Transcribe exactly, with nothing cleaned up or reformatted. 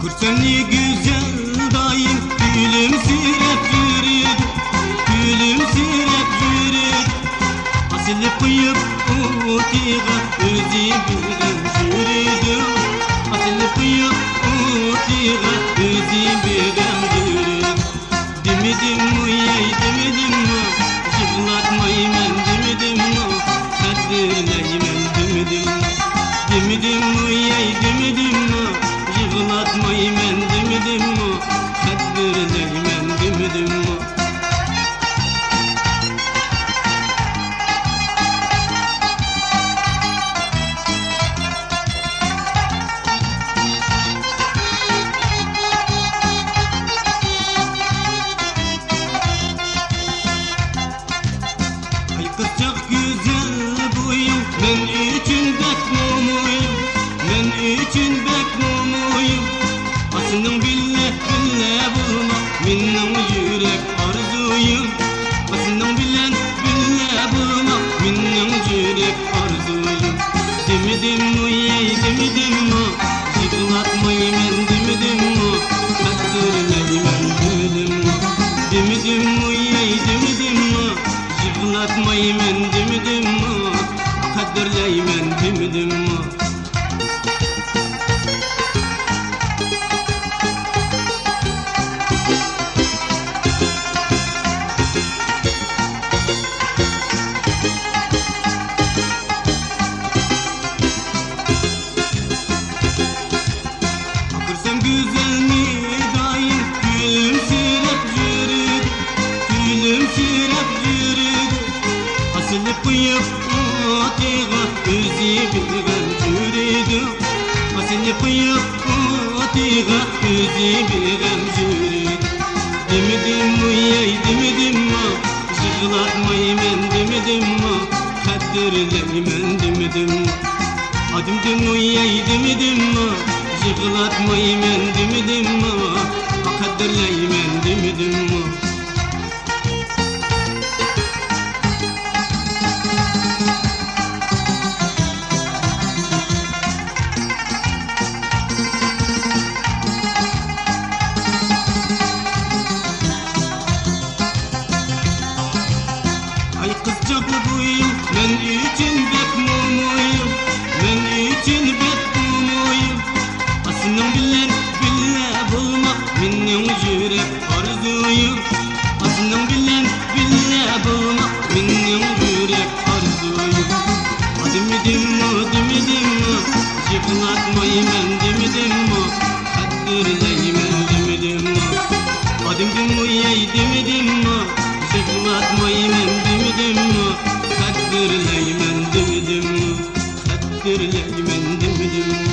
كۆرسەمنى گۈزەل دائىم كۈلۈمسىرەپ يۈرىدۇ، كۈلۈمسىرەپ يۈرىدۇ. ئاسىلىپ قويۇپ ئوتىغا ئۆزى بىغەم يۈرىدۇ، ئاسىلىپ قويۇپ ئوتىغا ئۆزى بىغەم يۈرىدۇ. دېمىدىممۇ، يەي، دېمىدىممۇ، يىغلاتمايمەن دېمىدىممۇ، قەدىرلەيمەن دېمىدىممۇ؟ دېمىدىممۇ، يەي، دېمىدىممۇ، يىغلاتمايمەن دېمىدىممۇ، قەدىرلەيمەن دېمىدىممۇ؟ ئاي قىزچاق گۈزەل بويۇڭ، مەن ئۈچۈن بەكمۇ مۇھىم، مەن ئۈچۈن بەكمۇ مۇھىم. ئاسىنىڭ بىللە، بىللە بولماق مېنىڭ يۈرەك ئارزۇيۇم. ئاسىنىڭ بىلەن بىللە بولماق مېنىڭ يۈرەك ئارزۇيۇم. دېمىدىممۇ، يەي، دېمىدىممۇ، يىغلاتمايمەن دېمىدىممۇ، قەدىرلەيمەن دېمىدىممۇ؟ دېمىدىممۇ، يەي، دېمىدىممۇ، يىغلاتمايمەن دېمىدىممۇ، قەدىرلەيمەن دېمىدىممۇ؟ كۆرسەم گۈزەلنى دائىم كۈلۈمسىرەپ يۈرىدۇ، كۈلۈمسىرەپ يۈرىدۇ. ئاسىلىپ قويۇپ ئوتىغا ئۆزى بىغەم يۈرىدۇ، ئاسىلىپ قويۇپ ئوتىغا ئۆزى بىغەم يۈرىدۇ. دېمىدىممۇ، يەي، دېمىدىممۇ، يىغلاتمايمەن دېمىدىممۇ، قەدىرلەيمەن دېمىدىممۇ؟ ئادىمدىمۇ، يەي، دېمىدىممۇ، يىغلاتمايمەن دېمىدىممۇ، قەدىرلەيمەن دېمىدىممۇ؟ ئاي قىزچاق بويۇڭ، مەن ئۈچۈن بەكمۇ مۇھىم، مەن ئۈچۈن بەكمۇ مۇھىم. ئاسىنىڭ بىلەن بىللە بولماق مېنىڭ يۈرەك ئارزۇيۇم. ئاسىنىڭ بىلەن بىللە بولماق مېنىڭ يۈرەك ئارزۇيۇم. دېمىدىممۇ، دېمىدىممۇ، يىغلاتمايمەن دېمىدىممۇ، قەدىرلەيمەن دېمىدىممۇ؟ دېمىدىممۇ، يەي، دېمىدىممۇ، يىغلاتمايمەن دېمىدىممۇ، قەدىرلەيمەن دېمىدىممۇ، قەدىرلەيمەن دېمىدىممۇ؟